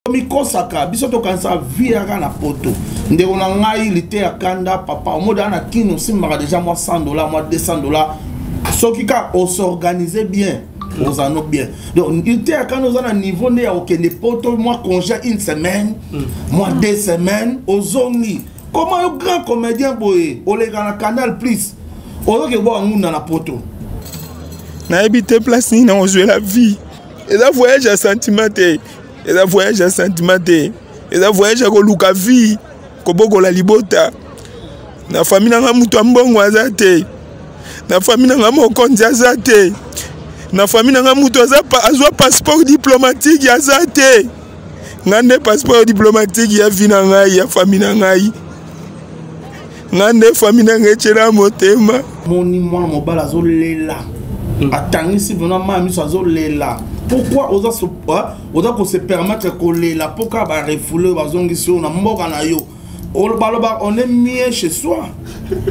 Mikosaka biso tokanisa vie yaka na poto. Ndeko na ngai liteya kanda papa omoda na kino osimbaka deja mwa 100 dollars, mwa 200 dollars, soki kaka osorganize bien, oza no bien. Donc liteya kanda oza na niveau nde ya kokende poto mwa congé une semaine, mwa 2 semaines, ozongi. Comment yo grand comédien boye oleka na Canal Plus, ozoke bwaka ngunda na poto? Nayebi te place nini nakozwela vie. Eza voyage ya sentiment te, eza voyage ya sentiment te, eza voyage ya koluka vie, kobokola libota. Na famille na nga moto ya mbongo aza te, na famille na nga mokonzi aza te, na famille na nga moto azwa passeport diplomatique aza te. Nga nde passeport diplomatique ya vie na ngai, ya famille na ngai. Nga nde famille na ngai etyela motema. Moni mwana mobali azolela, atangisi vraiment mai miso, azolela. Pourquoi oza so, oza kose permettre kolela mpo kaka barefoule, bazongisi yo na mboka na yo? Baloba on est mieux chez soi,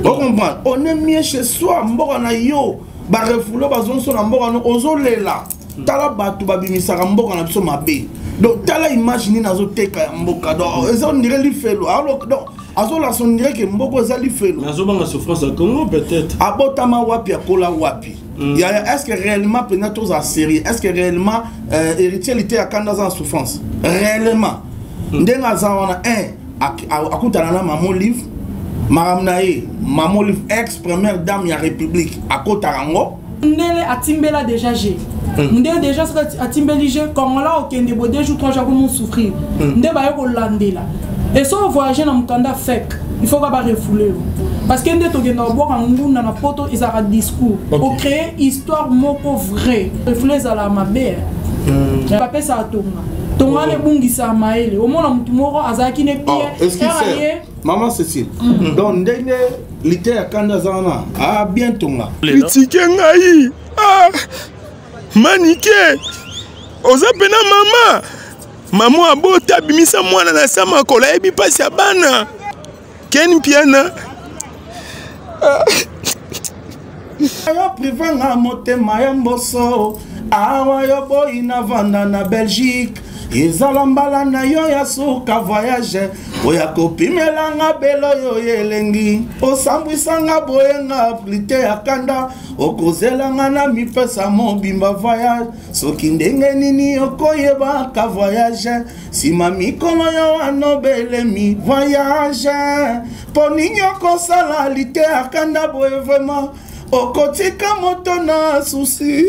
ocomprendre? On est mieux chez soi. Mboka na yo barefoule, bazongisi yo na mboka no, ozolela. Tala bato babimisaka mboka na biso mabe. Donc tala image nini azoteka ya mboka. Donc eza on dirait lifelo. Donc azolasa on dirait ke mboka eza lifelo. Nazobanga souffrance ya Congo peut-être. Abotama wapi? Akola wapi? Yaya, est ce que réellement mpenza tozala sérieux, est ce que réellement Héritier Liteya Kanda aza na souffrance réellement? Ndenge aza wana, un akutana na Mama Olive, makambo na ye Mama Olive, ex première dame ya République, akotaka yango. Ndele atimbela déjà g ndele déjà, soki atimbeli g congolais, okende bo 2 jours, 3 jours, akomo souffrir. Nde baye kolandela e so voyage na mokanda fake, il faut ka barefoule yo, parce que nde tokenda kobwaka ngunda na poto ezalaka discours, ocréer histoire moko vrai. Refoule ezalaka mabe, bapesaka tonga tonga wana ebungisaka mayele. Omona motu moko azalaki ne bien. Ye mama Cécile, donc ndenge Liteya Kanda aza wana, ah bien tonga. Kritike ngai, ah, Manike oza mpena mama, mama abota, abimisa mwana na sa makolo, ayebi mpasi ya bana. Ken Mpiana, ah. Yo prive nga motema ya mboso awa, yo boyi navanda na Belgique. Ezala mbala na yo ya suka voyage oya kopimelanga belo oyo elengi, osambwisanga boyenga plite ya kanda, okozelanga na mipesa mobimba voyage. Soki ndenge nini okoyebaka voyage nsima mikolo yo wana obelemi voyage, mpo nini okosala lite ya kanda boye? Vraiment okotika moto na souci,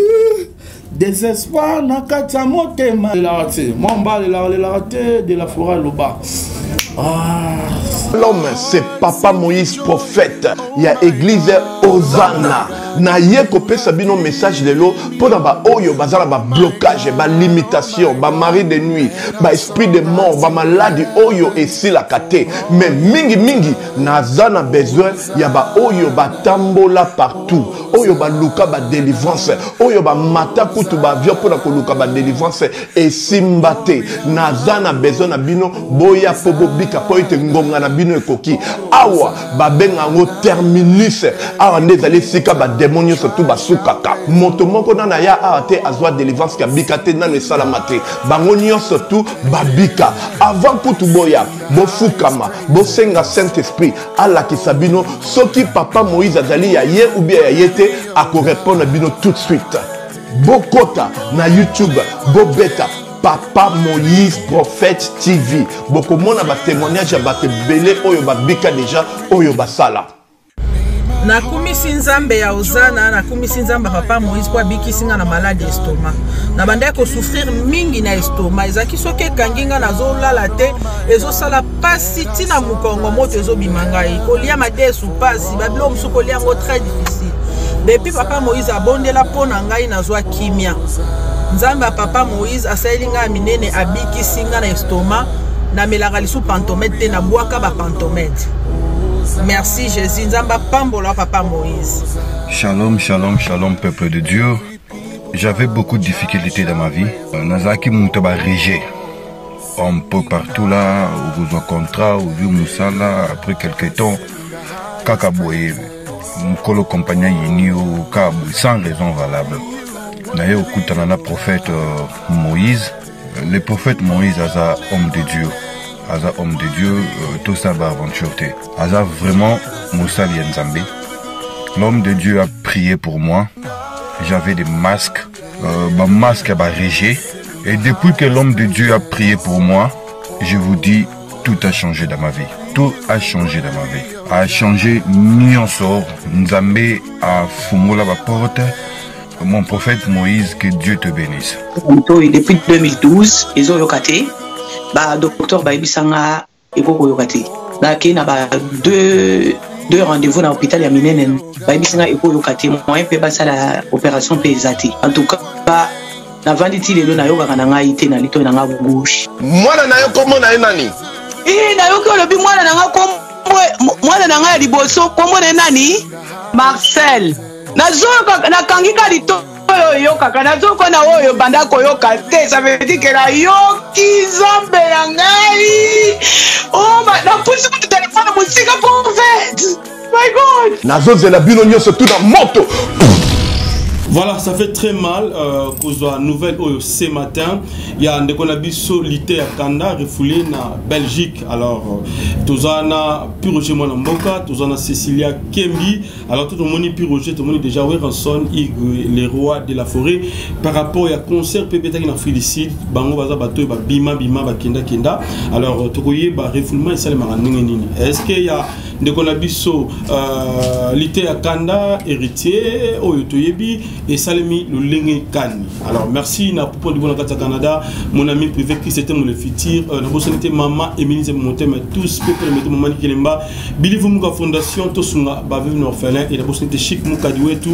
désespoir na kati ya motema. Lelaka te, mwa mobali lelaka, lelaka te. De la forêt aloba. Ah. L'homme, c'est Papa Moïse, prophète. Il y a église Hosanna. Na ye kopesa bino message lelo mpona baoyo baza na bablocage, balimitation, bamari de nuit, baesprit de mort, bamaladi oyo esilaka te. Mais mingimingi naza na besoin ya baoyo batambola partout, oyo baluka badelivrance, oyo bamata kutu baavion mpona koluka badelivrance, esimba te. Naza na besoin na bino, boya mpo bobika, mpo ete ngonga na bino ekoki. Awa babenga yango terminus. Awa nde ezali esika bademo nyonso tu basukaka. Moto moko nano aya awa te azwa delivrance kabika te, nano esalama te. Bango nyonso tu babika. Avant kutu boya, bofukama, bosenga Saint Esprit alakisa bino soki Papa Moïse azali ya ye ou bien ya ye te. Akorépondre bino tout de suite. Bokota na YouTube, bobeta Papa Moïse Prophète TV, bokomona batémoignage ya bato ebele oyo babika deja, oyo basala. Nakumisi Nzambe ya Ozana, nakumisi Nzambe ya Papa Moïse mpo abikisi nga na maladi estomac. Nabandaki kosouffrir mingi na estomac. Ezalaki soki ekangi nga, nazolala te, ezosala pasi ntina mokongo, moto ezobima ngai, kolia madesu pasi, babiloko mosusu kolia yango très difficile. Depuis Papa Moïse abondela mpo na ngai, nazwa kimia. Nzambe ya Papa Moïse asaleli ngai ya minene, abikisi ngai na estomac. Namelaka lisu pantomède te, nabwaka bapantomède. Merci Jésus, Nzambe apambola Papa Moïse. Shalom, shalom, shalom, peuple de Dieu. J'avais beaucoup de difficultés dans ma vie. Nazalaki moto ba rejet un peu partout là, okozwa contrat, ozwi mosala, après quelque temps, kaka boye, mokolo compagnie ayini yo kaka boye, sans raison valable. Naye okutana na prophète Moïse. Le prophète Moïse aza homme de Dieu. Aza homme de Dieu, euh, tout ça ba aventure te. Aza vraiment mosali ya Nzambe. L'homme de Dieu a prié pour moi. J'avais des masques, euh, ba masque ya ba rejet. Et depuis que l'homme de Dieu a prié pour moi, je vous dis, tout a changé dans ma vie. Tout a changé dans ma vie. A changé nyonso. Nzambe a fungola ba porte. Mon prophète Moïse, que Dieu te bénisse. Depuis 2012, ezoyoka te. Ba docteur bayebisa nga ekoki koyoka te. Nakei na ba deux deux rendez-vous na hôpital ya minene bayebisi nga ekoyoka te moyen mpe basala opération mpe eza te. En tout cas navandi ti lelo nayokaka na ngai te na litoi na nga gauche. Mwana na yo kombo na ye nani? Ee, nayoki olobi mwana na nga kombo mwana na ngai ya liboso kombo na ye nani? Marcel. Nazoyoka nakangi ka litoi oyo oyokaka nazoyoka na oyo banda koyoka te ça veut dire que nayoki nzambe na ngai oh, napusi kutu telefone mosika prophète my god nazozela bino nyonso tu na moto. Voilà, ça fait très mal euh, kozwa nouvelle oyo ce matin ya ndeko na biso Lite ya Kanda refoulé na Belgique. Alors euh, toza na Piroger mwana mboka, toza na Cecilia Kembi. Alors tout omoni Piroger, tomoni déjà Werrason, Igwe, les rois de la forêt par rapport ya concert pe betaki na Félicite, bango baza bato ba bima bima ba kenda kenda. Alors euh, tokoye ba refoulement esalemaka ndenge nini? Est-ce que ya ndeko na biso euh, lite ya kanda héritier oyo toyebi esalemi lolenge kani alors merci na popo libo na kati ya canada mon ami privé chris etemo le futur euh, nabosani te mama émilie nzembo motema tous mpe mpe mete mama likelemba bilivu muka fondation tosunga baveuve na orphelin et nabosani te chic mukadi wetu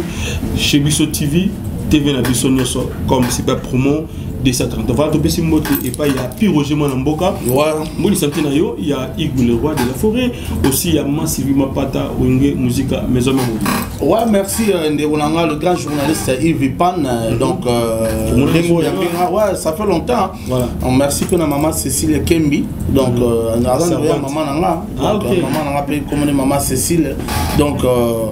chez biso tv tv na biso nyonso comme super promo 230 voilà topesi mbote epai ya pi roger mwana mboka mboni sante na yo ya igu le roi de la forêt aussi ya ma sylvie mapata wenge musica maison mère Ouais, merci euh, ndeko na nga le grand journaliste Yves Pan. Euh, mhm. Donc euh, ndeko ya benga ouais, ça fait longtemps. Voilà. Donc, merci pe na maman Cécile Kembi. Donc mm -hmm. euh, maman na nga. Ah, Donc okay. maman na nga pe comme maman Cécile. Donc euh,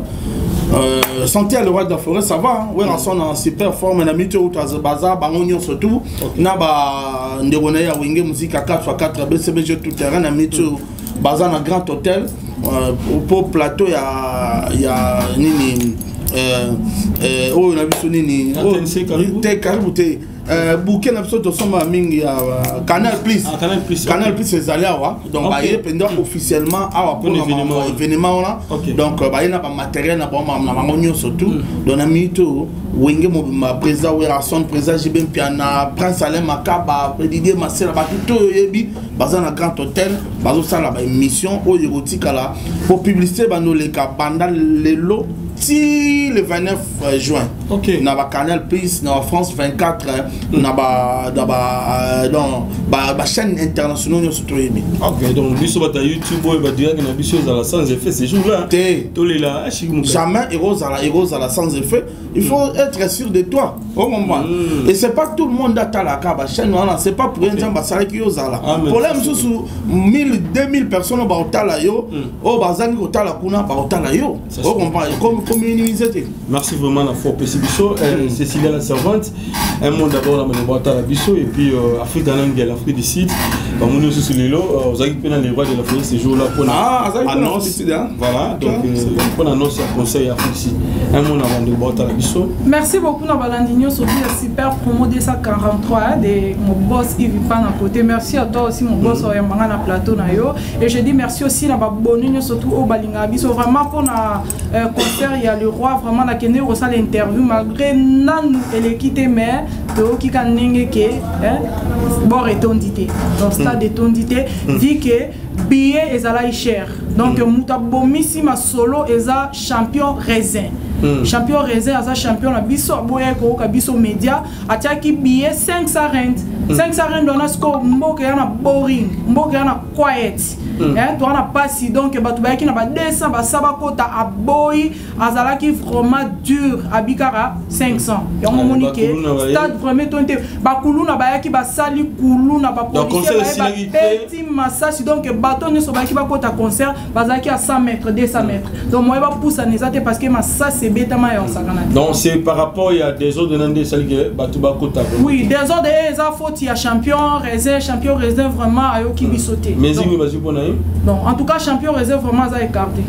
euh, santé à le roi de la forêt ça va hein? ouais, mm. en super forme na mito ou baza bango nyonso tout okay. na ba ndeko na ya wenge musique 4x4 BCBG tout terrain na mito mm. baza na grand hôtel euh, po plateau ya ya nini euh, euh, oyo na biso nini te karibu te Euh, bouquet na biso tosomba mingi ya euh, canal plus ah, canal plus canal plus ezali awa donc baye mpenza officiellement awa mpona événement wana donc euh, baye na bamatériel na bango na bango nyonso tout mm. donc na minute oyo wenge mobimba président werrason président jb mpiana prince alain makaba didier masela bato to oyo oyebi baza na grand hôtel bazosala baémission oyo ekotikala po publicité bandoleka banda lelo ti le 29 euh, juin okay. na ba canal plus na ba france 24 mm. na ba na ba euh, donc ba, ba chaîne internationaux nyonso toyebi ok donc biso bato ya youtube oyo badirect na biso ezala sans effet ce jour là te tolela jamais ekozala ekozala sans effet il faut mm. être sûr de toi ocomprendre mm. et c'est pas tout le monde atalaka bachaîne wana c'est pas pour ye nzambe asalaki yo ozala ah, problème mosusu 1000 2000 personnes oyo baotala yo mm. oyo bazangi kotala kuna baotala yo ocomprendre communise te Merci vraiment la fort opesi biso euh, Cécilia la servante un mot d'abord na makambo atala biso et puis euh, Afrique en Afrique du Sud bamoni osusu lelo euh, ozalaki mpe na le roi de la forêt ce jour là mpona ah, annonce voilà donc mpona annonce ya conseil ya Afrique du Sud un mot na bandeko baotala biso. Merci beaucoup na balandi nyonso ya super promo 243 de mon boss Yves Pan à côté merci à toi aussi mon boss mm. oyambanga na plateau na yo et je dis merci aussi na baboni nyonso tout oyo balingaka biso vraiment mpona Euh, concert ya le roi vraiment nakende kosala interview malgré nanu eleki te mais toyoki ka ndenge ke bord etondi te donc stade mm. etondi te mm. vi ke billet ezalaki cher donc mm. moto abomisi masolo eza champion raisin champion raisin aza champion na biso aboyaki koyoka biso média atiaki billet 500 rand 500 rand wana sikoyo mboka ya na boring mboka ya na quiet. Eh, toa na pasi, donc bato bayaki na ba 200, basa bakota, aboyi, azalaki vraiment dur, abikaka 500. Yango omoni ke stade vraiment etondi te. Bakuluna bayaki, basali kuluna, bapolicier baye, babeti masasi. Donc bato nyonso bayaki bakota concert bazalaki à 100 mètres, 200 mètres, donc moye bapusana eza te parce que masasi ebetama ya osakana te. Donc c'est par rapport ya désordre na nde esali ke bato bakota? Oui, désordre e eza faute ya Champion Raisin. Champion Raisin vraiment ayoki biso te. Mais zingi bazwi mpo na ye. Donc en tout cas, Champion Raisin vraiment aza écarté.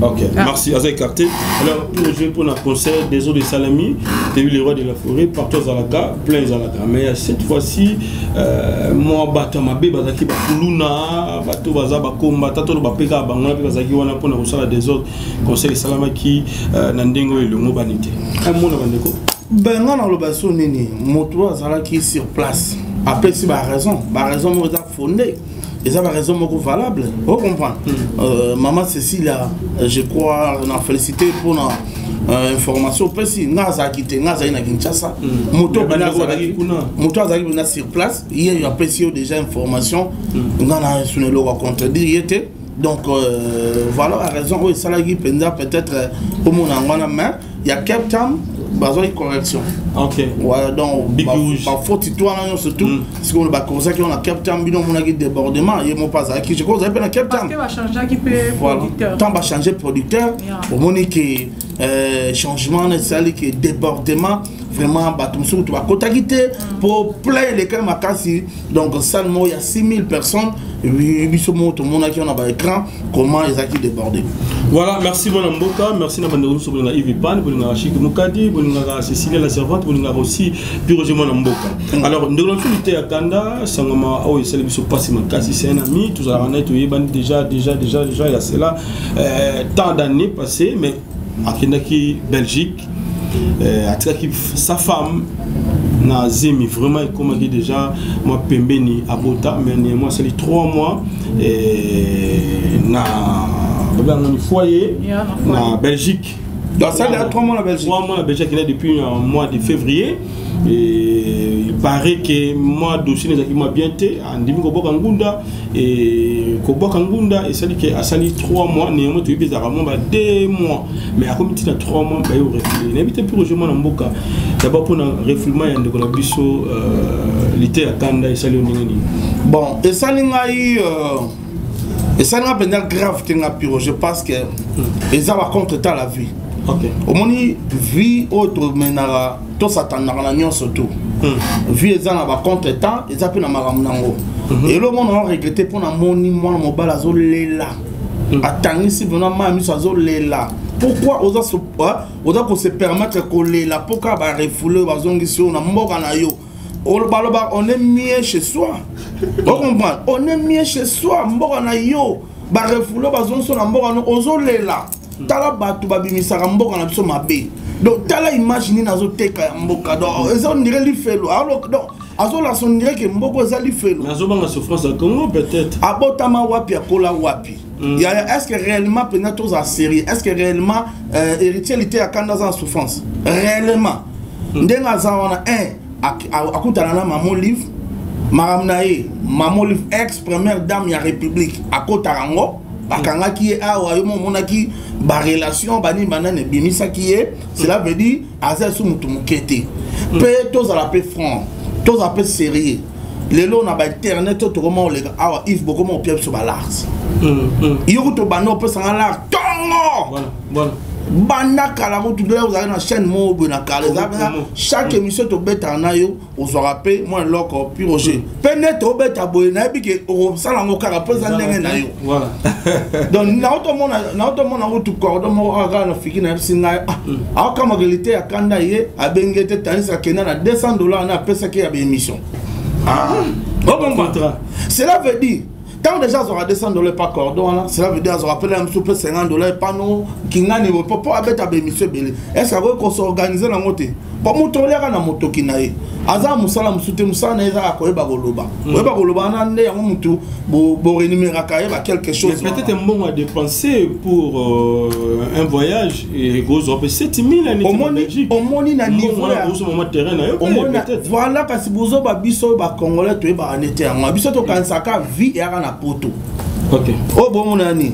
Ok, ah. Merci, aza écarté. Alors, pour jouer pour un concert des eaux de Salami, tu eu le roi de la forêt, partout Zalaka, plein Zalaka. Mais cette fois-ci, moi, bato mabe bazaki bakuluna, bato baza bakomba, tato bapeka bango mpe bazalaki wana mpona kosala désordre. Concert esalamaki na ndenge oyo elongo bani te. Amona bandeko. Ben, nga naloba so nini, moto oyo azalaki sur place apesi baraison, baraison moko eza fondé, eza baraison moko valable, ocomprendre. Mama Cécilia, je crois na félicité mpona information opesi. Nga azalaki te, nga azalaki na Kinshasa. Moto moto azalaki mpena sur place, ye apesi yo déjà information. Nga na suna eloko ya contredire ye te. Donc voilà la raison oyo esalaki mpenza peut-être omona yango wana. Mais ya Cape Town bazwaki correction. Ouais, donc bafoti to wana nyonso tout sikoyo bakozaki wana Cape Town, bino omonaki débordement, ye moko azalaki, je crois ozali mpe na Cape Town. Tant bachange producteur, omoni ke changement wana esali ke débordement vraiment, bato mosusu to bakotaki te mpo plein elekaki makasi. Donc salle moko ya 6000 personnes, biso moko tomonaki wana baécran comment ezalaki débordé. Voilà, merci mwana mboka, merci na bandeko nyonso bolingaka Yves Pan, bolingaka Chik Mukadi, bolingaka Cécilia la servante, bolingaka aussi Piroger mwana mboka. Alors ndeko na biso te ya kanda sangama oyo esali biso mpasi makasi, c'est un ami, tozalaka na ye, toyebani déjà déjà déjà déjà, ya cela tant d'années passées, mais akendaki Belgique, atikaki sa femme na zemi, vraiment ekomaki déjà mwa pembeni abota, mais néanmoins asali 3 mois na babengani foyer na Belgique. Donc ça, il y a 3 mois na Belgique. 3 mois na Belgique, il a depuis un mois de février. Et il paraît que moi dossier ezalaki mwa bien te, andimi koboka ngunda e koboka ngunda esali ke asali 3 mois. Néanmoins toyebi ezalaka mwa ba 2 mois, mais akomi ntina 3 mois, baye orefule. Nayebi te mpe mwana mboka, d'abord mpona refoulement ya ndeko na biso lite ya kanda, esali yo ndenge nini? Bon, esali ngai esali ngai mpenza grave te, nga Piroge, parce que eza bacontre temps la vie. Omoni vie oyo tomenaka, tosatandaka na nyonso tu. Vie eza na bacontre temps, eza mpe na makambo nango. Elo mona oregrete mpo namoni mwana mobali azolela, atangisi vraiment mai ya miso, azolela. Pourquoi oza kose permettre kolela mpo kaka barefule, bazongisi oyo na mboka na yo? Baloba on est mieux chez soi, ocomprendre? On est mieux chez soi, mboka na yo. Barefule, bazongisi na mboka no, ozolela. Tala bato babimisaka mboka na biso mabe. Donc tala image nini azoteka ya mboka. Donc eza on dirait lifelo. Donc azolasa on dirait ke mboka eza lifelo. Azobanga souffrance ya Congo peut-être. Abotama wapi? Akola wapi? Yaya, est ce que réellement mpenza tozala sérieux, est ce que réellement Héritier Lite ya kanda aza na souffrance réellement? Ndenge aza wana, un akutana na Mama Olive, makambo na ye Mama Olive, ex première dame ya République, akotaka yango, bakangaki ye awa. Yo mo omonaki barelation banini banani ebimisaki ye. Cela veut dire aza esu motu moke te. Mpe tozala mpe franc, tozala mpe sérieux. Lelo na bainternet oyo tokoma koleka awa, Yves, bokoma kopia biso balars. Yo kutu obanda opesanga lar ntongo banda kala kutu nde ozalaki na chaîne moko boye na kala. Eza mpenza chaque émission tobetaka na yo, ozwaka mpe mwa eloko. Pi Roger mpe nde tobeta boye, nayebi ke okosala yango kaka mpo eza ndenge na yo. Donc naotomona kutu cordon moko awa kaka na fiki, nayebisi ngai aokamwakeli te ya kanda ye abengi ye te, tandis akenda na 200 $ na apesaki ya baémission. Ocomprendre? Cela veut dire ntango déjà azwaka 200 $ pa cordon wana, cela veut dire azwaka mpe na mosusu mpe 50 $ epano kingani boye mpo abeta baémission ebele. Est ce akoki kosorganize nango te? Po moto oliaka na motoki na ye, aza mosala mosusu te, mosala na ye ezaka koyeba koloba. Koyeba koloba wana nde yango motu borémunéraka ye ba quelque chose. Mais peut-être mbongo à dépenser pour un voyage ekozwa mpe 7000. Omoni, omoni na niveau terrain na yo. Voilà, kasi bozoba biso oyo bacongolais toyebaka nete yango. Biso tokanisaka vie eyaka na poto. Ok. Oyo bomona ya nini?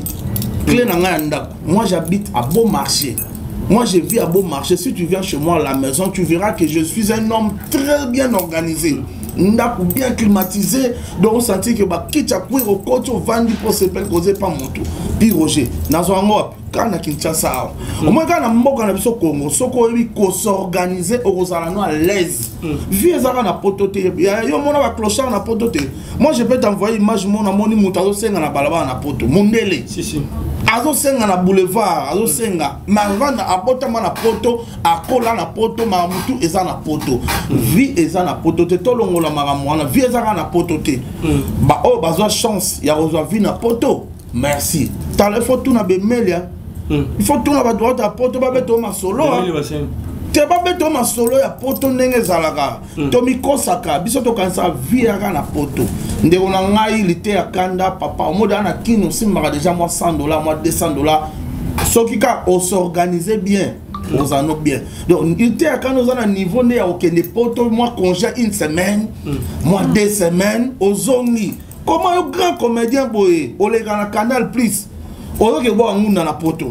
Clé na ngai ya ndako. Moi j'habite à Beaumarchais. Moi je vis à Beaumarchais. Si tu viens chez moi à la maison, tu verras que je suis un homme très bien organisé. Ndako bien climatisé, donc osenti ke bakiti ya cuir, okoti, ovandi mpo osepeli koza epa moto. Pi Roger, nazwa yango wapi? Kaka na Kinshasa awa. Omoi kaka na mboka na biso Congo, soki oyebi kos'organiser, okozala no à l'aise. Vie ezalaka na poto te. Yo mona baclochard na poto te. Moi je peux t'envoyer image, mona moni moto azosenga na balabala na poto, mondele. Si, si. Azosenga na boulevard, azosenga. Marvanda abotama na poto, akola na poto, makambo tu eza na poto. Vie eza na poto te, tolongola makambo wana. Vie eza kaka na poto te. Baoyo bazwa chance ya kozwa vie na poto, merci. Tala, il faut tuna bemelia. Il faut tuna bato bauta poto, babeta masolo. Te, babeta masolo ya poto ndenge ezalaka. Tomikosaka biso, tokanisaka vie yaka na poto. Ndeko na ngai lite ya kanda, papa omoda na kini, osimbaka déjà mwa 100 $, mwa 200 $, soki kaka os'organiser bien, ozala no bien. Donc lite ya kanda oza na niveau nde ya kokende poto, mwa congé une semaine, mwa 2 semaines, ozongi. Comment yo grand comédien boye, oleka na Canal Plus, oyoki ebwaka ngunda na poto?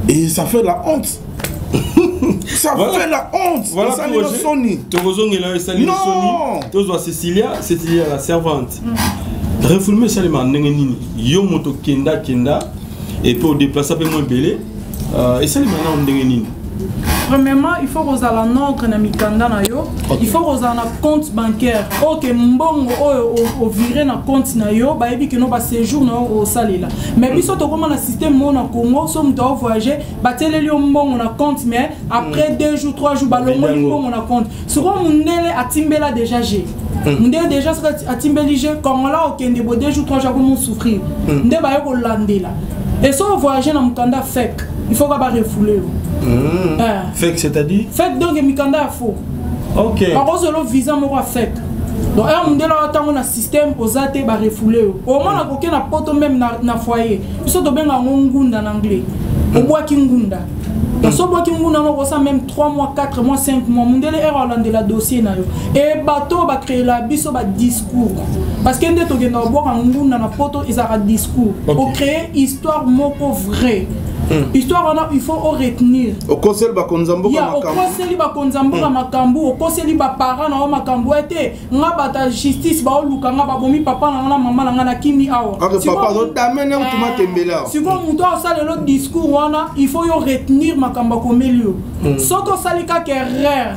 Et ça fait la honte, ça fait la honte. Voilà. Esali no soni. Tokozongela, esali Non. soni. Tozwa Cecilia, Cecilia la servante. Refoulement esalema ndenge nini? Yo moto kenda kenda et puis odéplacer mpe mwa ebele, esalema nao ndenge nini? Premièrement, il faut kozala en ordre na mikanda na yo. Il faut kozala na compte bancaire oyo ke mbongo oyo ovire na compte na yo, bayebi keno baséjour na yo osalela. Mais biso tokóma na système moko na Congo, so moto aovoyage, batieleli yo mbongo na compte, mais après 2 jours, 3 jours, balongoli mbongo na compte. Sikoyo mondele atimbela déjà g mondele déjà, soki atimbeli g congolais, okende bo 2 jours, 3 jours, akomi souffrir nde baye kolandela. Et so ovoyage na mokanda fake, il faut ka barefouler yo. Fake, c'est-à-dire? Fake, donc mikanda ya faux. Bakozwela visa moko ya fake. Donc ere mondele oyo ntango na système oza te, barefouler yo. Omona koke na poto, même na foyer, biso tobenga yango ngunda na anglais, obwaki ngunda. Donc so obwaki ngunda wana, okosa même 3 mois, 4 mois, 5 mois, mondele ere alandela dossier na yo. E bato oyo bacréela biso badiscours, parce que nde tokenda kobwaka ngunda na poto, ezalaka discours. Ocréer histoire moko vrai, histoire wana il faut oretenir. Okoseli bakonzi ya mboka Ya makambo. Okoseli bakonzi ya mboka makambo, okoseli baparent na yo makambo ete nga bato ya justice baoluka nga, babomi papa na nga na mama na nga, nakimi awa. Ake papa azodamene mutu matembele awa. Sikoyo moto aosalela discours wana, il faut yo retenir makambo akomeli yo. Soki osali kaka erreur,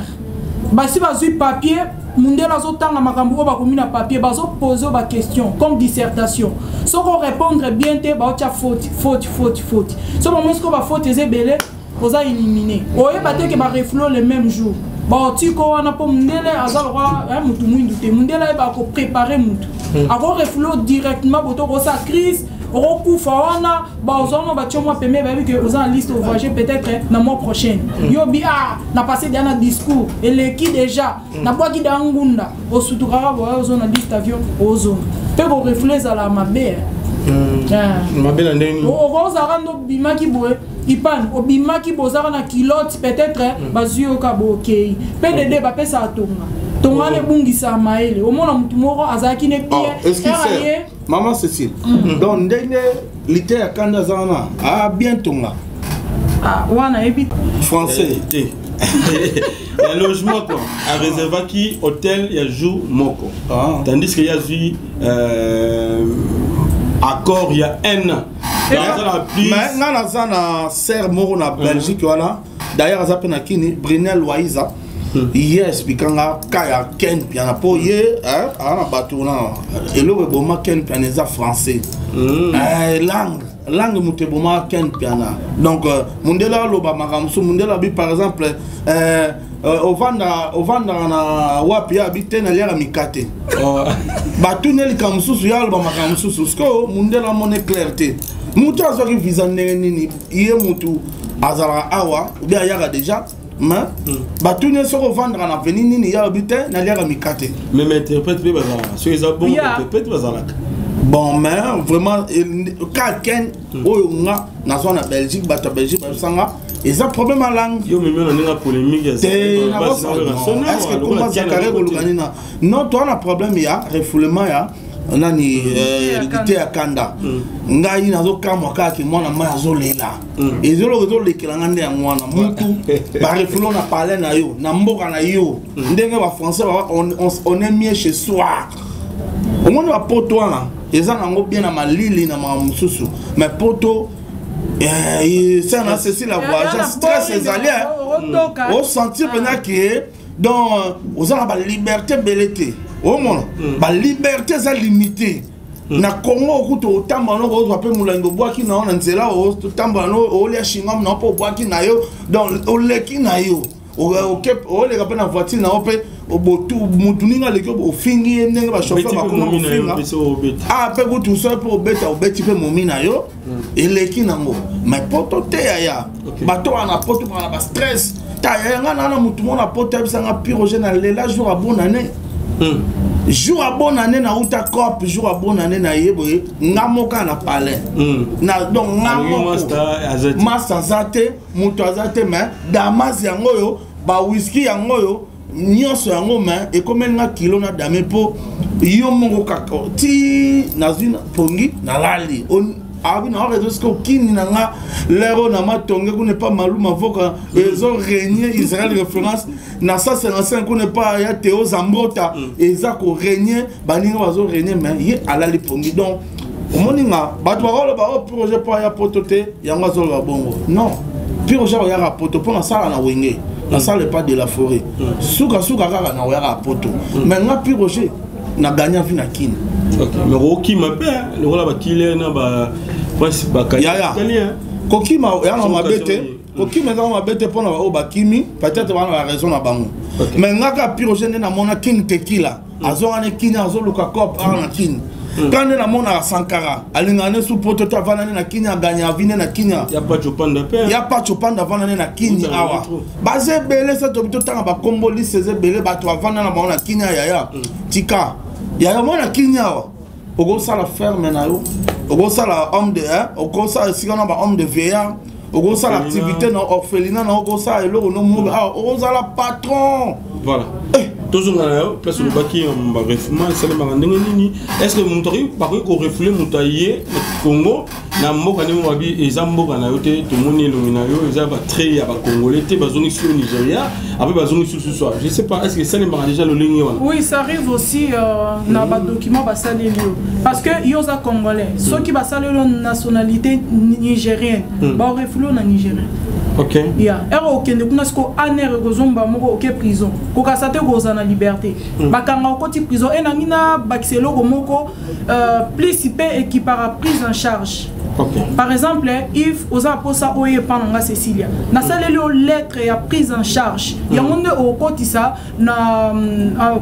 basi bazwi papier, mundele azotanga makambo oyo bakomi na papier, bazopose oyo baquestion comme dissertation. Soki orépondre bien te, baotya faute, faute, faute, faute. So bango sikoyo bafaute eza ebele, oza éliminé. Oyeba te ke barefouler le même jour, baotiko wana, mpo mundele aza lokwa mutu mwindu te. Mundele ayeba koprépare mutu, akorefouler directement. Boto okosala crise, okokufa wana, bazwa wana, batie mwa pembe, bayebi ke oza na liste, ovoyage peut-être na mois prochaine. Yo bi ah, na passé deya na discours, eleki déjà, nabwaki da ngunda, osutukaka boya, ozo na liste avion, ozonga mpe korefouler ezala mabe. Mabe na ndenge nini? Okozalaka nde obimaki boye ipane, obimaki bozalaka na culotte, peut-être bazwi yo ka bookei pdd, bapesaka tonga tonga wana, ebungisaka mayele. Omona motu moko azalaki ne Oh, pie ye. Mama Cécile, donc ndenge lite ya kanda aza wana, ah bien tonga. Ah, wana yebi. Français. Te, ya logement quoi, aréservaki hôtel ya jour moko, tandis que ye azwi accord ya un an. Mais nga naza na sœur moko na Belgique wana, d'ailleurs aza mpe na kini, Brinel Waiza. Ye explika nga ka ya Ken Piana, mpo ye aza na bato na eloko eboma Ken Piana eza français, langue moto ebomaka Ken Piana. Donc mondele aloba makambo mosusu, mondele abi par exemple ovandaka na wapi, ye abi te, naliaka mikate. Batuni likambo mosusu, ye aloba makambo mosusu. Sikoyo mondele amoni clair te, motu azwaki visa ndenge nini? Ye motu azalaka awa obi ayaka déjà, mais batuni soki ovandaka na veni nini, ye alobi te, naliaka mikate. Même interprète mpe bazalaka, soki eza bongo, interprète bazalaka. Bon, mais vraiment ka Ken oyo nga nazwa na Belgique, bato ya Belgique babisanga eza problème ya langue. Yo memi na ndenge ya polémique. Te, est-ce que koma Zakari koluka nini? Non, toa na problème ya refoulement ya Nani lite ya kanda. Ngai nazokamwa kaka ke mwana mai azolela. Ezoloko ezolekela nga nde yango wana mutu barefulo na palais na yo, na mboka na yo. Ndenge bafrançais on est mieux chez soi. Omoni bapoto wana eza nango bien na malili na makambo mosusu, mais poto sena ceci la voyage stress ezali osentir mpenza ke donc oza na baliberté ebele te. Omona baliberté eza limité. Na Congo okuta otambola no, kozwa mpe molangi obwaki na yo na nzela, otambola no, olia chewing-gum na yo mpe obwaki na yo, donc oleki na yo, oleka mpe na voiture na yo mpe mutu ninga aleki, ofingi ye ndenge bachauffeur bakoma kofinga a mpe kutu so mpe obeta, obeti mpe momi na yo, eleki nango. Mais poto te yaya, bato wana poto baka na bastress. Ta yaya, nga na mutu moko na poto ayebisanga: "Piroge, na lela jour ya bonne année, jour ya bonne année nauta cop, jour ya bonne année na ye boye, nga moko na palais na, donc nga moko, masa aza te, moto aza te, mais damas yango oyo, bawiski yango oyo, nyonso yango, mais ekomeli nga kilo na dame mpo yo moko kaka ti nazwi pongi nalali." Abi na réseau sika okini na nga lero na matonge kuna epa malu mavoka ezo régner Israël référence na 155 kuna epa ya Théo Zambrota eza korégner, baninga bazo régner, mais ye alali pongi. Donc omoni nga bato bakoloba o projet mpo aya poto te, yango azoloba bongo. Non, projet oyaka poto mpo nasala na Wenge, nasala epa de la forêt, sukasuka kaka na oyaka poto, mais nga Piroger na gagna vie na Kini. Mais okima mpe lokola bakile na ba prince. Yaya, kokima eyanga mabe te, kokima ezanga mabe te. Mpona baoyo bakimi, peut-être bana baraison na bango, mais nga kaka Piroger nde namona King Tekila azonga ne Kini, azoluka cop awa na Kini. Ka nde namonaka Sankara alingaka ne su poto te, avanda nde na Kini, aganya avi nde na Kini. Ya Pacho Panda mpe. Ya Pacho Panda avanda nde na Kini awa. Baza ebele sa tobi totanga bakombo, liste eza ebele, bato bavanda na bango na Kini. Yaya, tika yaya, mwana Kini awa okosala ferme na yo, okosala homme de, okosala esika na ba homme de vieillard, okosala activité na orphelinat na, okosala eloko no mobe awa, okozala patron. Voilà, tozonga na yo place olobaki barefoulement esalemaka ndenge nini. Est ce que moto bakoki korefouler moto aye na Congo, na mboka ndenge babi eza mboka na yo te, tomoni elongi na yo eza batrait ya bacongolais te, bazongisi yo Nigeria, après bazongisi lisusu, je sais pas, est ce que esalemaka déjà lolenge wana? Oui, ça arrive aussi na badocument basaleli yo, parce que yo oza congolais, soki basaleli yo nationalité nigérienne, baorefouler yo na nigérien. Ya ere okende kuna siko aner ekozomba moko oke prison, kokasa te kozala na liberté, bakanga okoti prison. E nangi na bakisa eloko moko plus mpe ekipaka prise en charge. Par exemple, if oza mposa oyo epa na nga Cecilia, nasaleli yo lettre ya prise en charge, yango nde okotisa na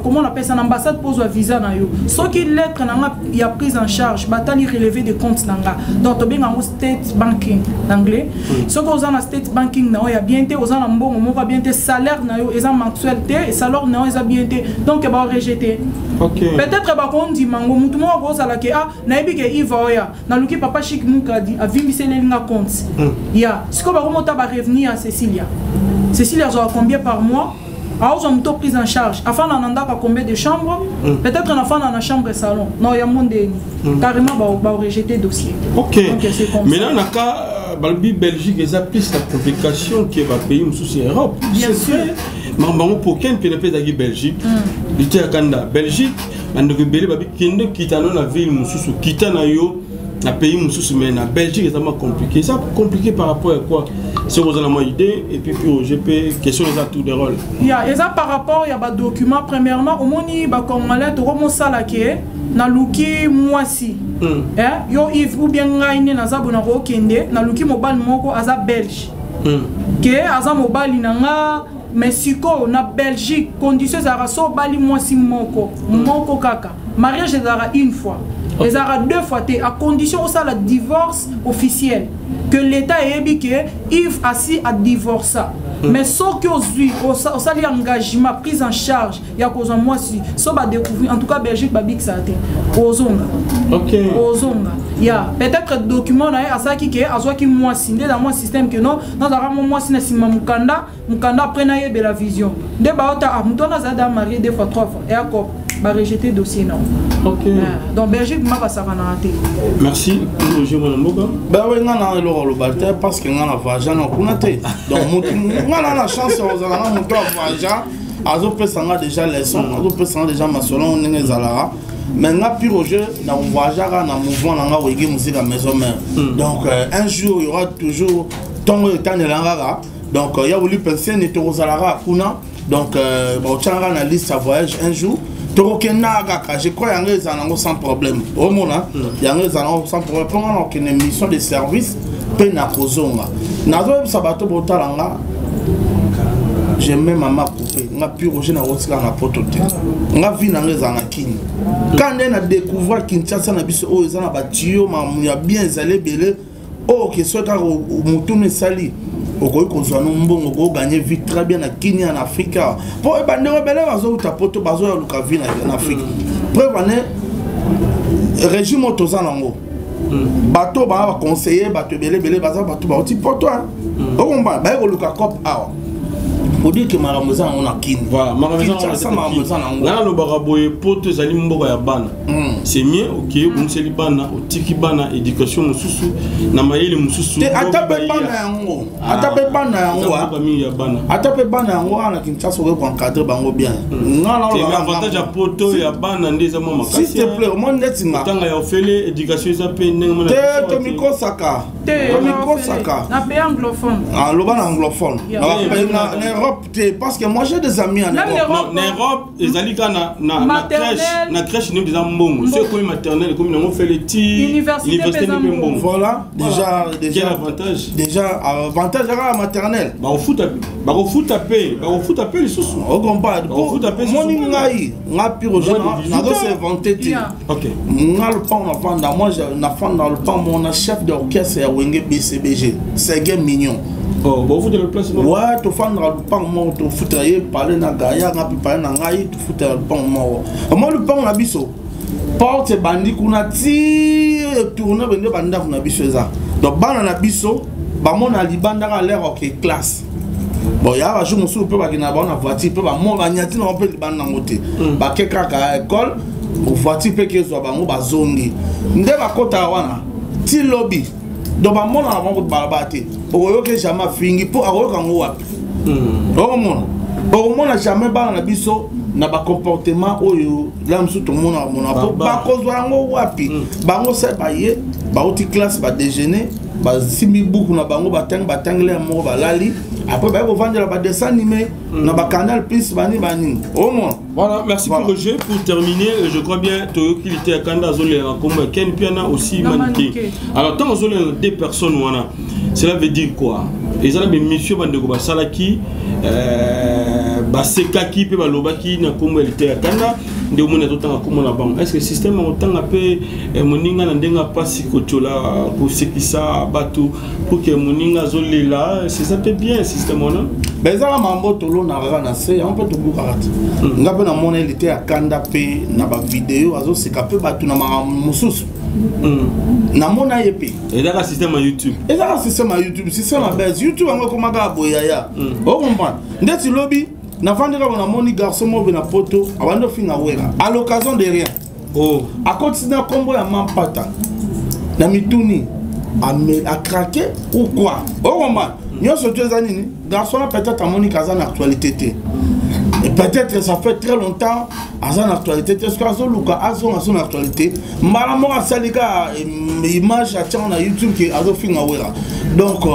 comment on appelle ça, na ambassade mpo ozwa visa na yo. Soki lettre na nga ya prise en charge, batali relevé de compte na nga, donc tobenga yango state banking na anglais. Soki oza na state banking na yo ya bien te, oza na mbongo moko ya bien te, salaire na yo eza mensuel te, salaire na yo eza bien te, donc baorejete. Peut-être bakondima ngo mutu moko akozala ke ah, nayebi ke Iva oya naluki papa Chik Mukadi avimbiseleli nga compte ya sikoyo, bakomota barevenu ya Cecilia. Cecilia azwaka combien par mois? Aozwa moto prise en charge, afanda na ndako ya combien de chambre? Peut-être nafanda na chambre salon non, yango ndeni carrément baorejete dossier. Ok. Donc, c'est comme ça. Maintenant na cas balobi Belgique eza plus na complication ke bapays mosusu ya Europe. Bien C'est sûr. vrai. Makambo yango po ken pene mpe ezalaki Belgique, lite ya kanda Belgique, bandeko ebele babi kende kita no na ville mosusu, kita na yo na pays mosusu, mais na Belgique eza mwa compliqué. Eza compliqué par rapport à quoi? Soki oza na mwa idée, et puis Roger mpe question eza tour de rôle. Ya eza par rapport ya badocument. Premièrement, omoni bacongolais tokomosala ke naluki mwasi. Eh, yo Yves ou bien ngai nde naza boye, nakokende naluki mobali moko aza belge, ke aza mobali na nga. Mais sikoyo na Belgique condition ezalaka so obali mwasi moko moko kaka, mariage ezalaka une fois, ezalaka deux fois te, à condition osala divorce officiel que l'état eyebi ke Yves asi adivorça. Mais soki ozwi osali engagement prise en charge ya kozwa mwasi, so badécouvrir, en tout cas Belgique babikisaka te, ozonga. Ozonga ya peut-être document na ye asalaki ke azwaki mwasi nde na mwa système ke non, nazalaka mwa mwasi na nsima mokanda mokanda, après nayebela vision nde baota ah, moto wana azali da marié deux fois, trois fois, eya cop. Barejete dossier na Ok. Donc Belgique ma basakanaka te. Merci Roger mwana mboka. Bawe nga na eloko aloba te parce que nga na voyagea na kuna te. Donc motu nga na na chance ya kozala na moto ya voyagea azopesa nga déjà leçon, azopesa nga déjà masolo ndenge ezalaka. Mais nga pire au jeu na voyageaka na mouvement na nga Wenge Musica Maison Mère. Donc un jour il y aura toujours ntongo etanela kaka. Donc ya woli pensene tokozalaka kuna. Donc bakotyanga na liste ya voyage un jour tokokenda kaka. Je crois yango ezala nango sans problème. Omona yango ezala nango sans problème mpo nga na kokende mission de service mpe na kozonga. Nazoyebisa bato botala nga, je mets mama coupe nga pure Roger, nakotika na poto te. Nga vie na nga ezala na Kini ka nde na découvrir Kinshasa na biso oyo eza na batio makambo ya bien ezali ebele. Oyo ke soki kaka motuna esali, okoki kozwa no mbongo, okoganye vie très bien na Kini na Afrique awa, mpo bandeko ebele bazouta poto bazoya luka vie na Afrique. Preuve ane régime oyo toza nango, bato baa baconseiller bato ebele ebele baza bato bauti poto, okomba baye koluka cop awa pour dire que makambo eza nango na Kini. Voilà, makambo eza nango na Kinshasa, makambo eza nango. Nga nalobaka boye, poto ezali mboka ya bana. C'est mieux okeye obongiseli bana, otiki bana éducation mosusu na mayele mosusu. Te, ata mpe Bobi bana baya. yango, ata mpe bana yango, Eza mboka mingi ya bana. Ata mpe bana yango wana na Kinshasa okoki koencadre bango bien. Nga Te, mais nalobaka avantage ya poto ya bana nde eza mwa makasi. S'il te plaît, omoni neti nga Kotanga ya ofele, éducation eza mpe ndenge mona te. biso te. Tomikosaka. Te. Tomikosaka. Na pays anglophone. Ah, loba na anglophone. Yeah. Na na Europe te, parce que moi j'ai des amis en Même Europe. l'Europe. Non, na Europe ezali kaka na Maternelle. crèche, na crèche nde eza mbongo. So ekomi maternelle, ekomi nango ofele ti Université université mpe nde mpe eza mbongo. Voilà, déjà déjà Quel avantage? Déjà avantage kaka maternelle. Bakofuta, bakofuta mpe, bakofuta mpe lisusu. Okompa Bakofuta mpe lisusu. moni ngai nga pire Moins de 18 nazo ans. s'inventer te. Ok. Nga lopango nafanda, moi nafanda lopango mona chef d'orchestre ya Wenge BCBG Sege Mignon. Oh, bofutela place moko. Ouais, tofandaka lopango moko, tofutela ye pale na gaya nga mpe pale na ngai, tofutela lopango moko. Omoi lopango na biso porte ebandi kuna ti tourne bende bandako na biso eza. Donc bana na biso bamona libanda kaka l'air oke classe. Bon, ya bajour mosusu mpe bakenda bango na voiture mpe bamona banyati na bango mpe libanda nango te. Bake kaka école, voiture mpe kezwa bango, bazongi nde bakotaka wana ti lobi. Donc bamonaka bango balabala te. Okoyoki jamais afingi mpo akoyoka yango wapi? Okomona, okomona jamais bana na biso na bacomportement oyo la mosusu tomonaka mona po Barbare. bakozwa yango wapi? Bango se baye bauti classe, badéjeuner, basimbi buku na bango, batangi, batangeli ya moko, balali. Après baye kovandela badessin animé na bacanal plus bani banini, omona. Voilà, merci Voilà. pour Roger. Pour terminer, je crois bien Toyoki Lité Akanda Azole Kombo Ken Piana aussi Na Manike. Manike. Alors tant Azole deux personnes wana, cela veut dire quoi? Ezala be monsieur bandeko basalaki basekaki mpe balobaki na kombo ya Lité Akanda nde omoni azotanga kombo na bango. Est ce que système akotanga mpe moninga na ndenge apasi kotiola kosekisa bato pour que moninga azolela, c'est ça mpe bien système wana? Mais ezaka makambo tolonaka kaka na se yango mpe tobukaka te. Nga mpe namona elite ya kanda mpe na bavideo azoseka mpe bato na makambo mosusu. Namona ye mpe. Ezaka système ya YouTube. Ezaka système ya YouTube, système ya base YouTube yango ekoma kaka boyaya. Ocomprendre ndeti lobi navandi kaka, namoni garçon moko na poto abandi ofinga Wera à l'occasion de rien. Oh. Akotisi na nkombo ya Mampata na mituni, acraqué ou quoi? Okomba nyonso to eza nini? Garçon na peut-être amoni aza na actualité te. Et peut-être ça fait très longtemps aza na actualité te. Soki azoluka azonga so na actualité, mbala moko asali kaka image, atiango na YouTube ke azofinga Wera. Donc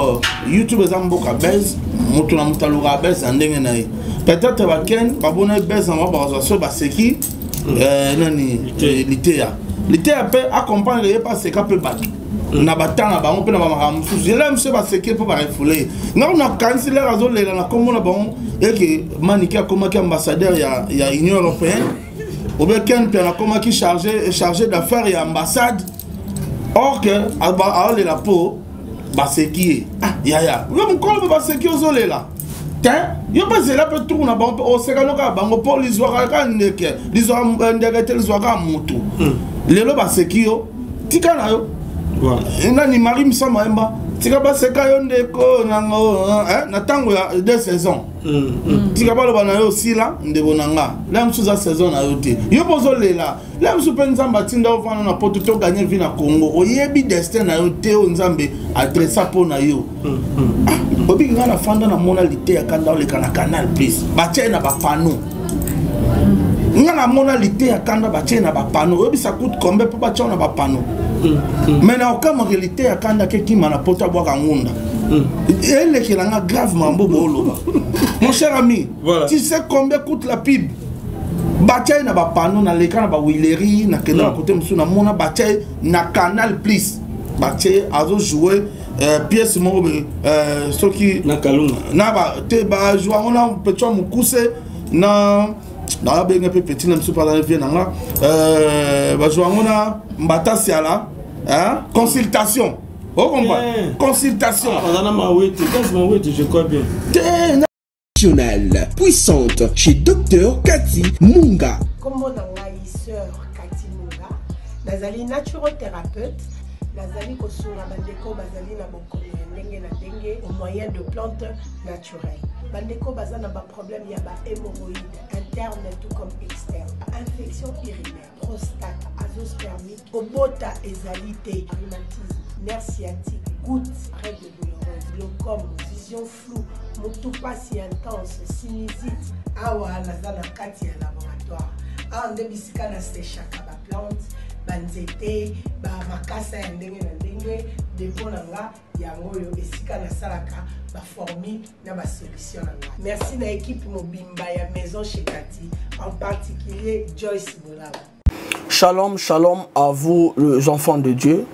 YouTube eza mboka base, moto na moto alukaka base na ndenge na ye. Peut-être baken babona ye base na bango, bakozwa so baseki nani. Liteya, liteya mpe acomprendre ye mpe aseka mpe bato na batanga na bango mpe na bamakambo mosusu. Ela mosusu baseki mpo barefule ye. Ngai nakanisi lere azolela na nkombo na bango eke Manike akomaki ambassadeur ya Union européenne obe Ken mpe akomaki chargé d'affaires ya ambassade, or que aolela mpo baseki ye. Ah yaya, yo mokolo mpe baseki, ozolela te. Yo mpe zela mpe tour na bango mpe oseka kaka bango mpo lizwaka kaka ndeke, lizwaka ndeke te, lizwaka motu. Lelo baseki yo, tika na yo. Nani Marie Misama Yemba. Tika baseka yo ndeko nango eh, na ntango ya deux saisons mm, mm. tika baloba na yo osila ndeko na nga la mosusu eza saison na yo te yo mpo ozolela la mosusu mpe nzambe atinda ofanda na poto to gagne vie na congo oyebi destin na yo te oyo nzambe adressa mpo na yo mm, ah, obiki ngai nafanda namona liteya kanda oleka na canal plus batia ye na bapano nga namona liteya kanda batie na bapano oyebisa coute combien mpo batia na bapano mais na okamwaka liteya kanda kekima na poto abwaka ngunda elekela nga grave mambo booloba mon cher ami voilà. tu sais combien coûte la pub batia ye na bapano naleka na bawileri nakenda na kote mosusu namona batia ye na canal plus batie ye azojoue euh, pièce moko euh, soki na kalunga na ba te bajoue yango na petwa mokuse na nabenga mpe petit na biso mpe vie na nga euh, bazwa yango na mbata siala consultation okompa eh. consultation ah, na mawete gaz mawete je crois bien te nationale puissante chez Dr Cathy Munga. Kombo na ngai sœur Cathy Munga, nazali naturothérapeute, nazali kosunga bandeko bazali na bokono ya ndenge na ndenge au moyen de plantes naturelles. Bandeko baza na ba problème ya ba hémorroïdes interne tout comme externe, infection urinaire, prostate, azoospermie, kobota ezali te, rhumatisme, nerf sciatique, goutte, règle douloureuse, glaucome, vision floue, mutu pasi intense, sinusite. Awa naza na kati ya laboratoire. Awa nde bisika na sechaka ba plante, ba nzete, ba makasa ya ndenge na ndenge, depot na nga yango oyo esika nasalaka ba formule na ba solution na nga. Merci na equipe mobimba ya Maison chez Cathy, en particulier Joyce Bolaba. Shalom, shalom à vous les enfants de Dieu.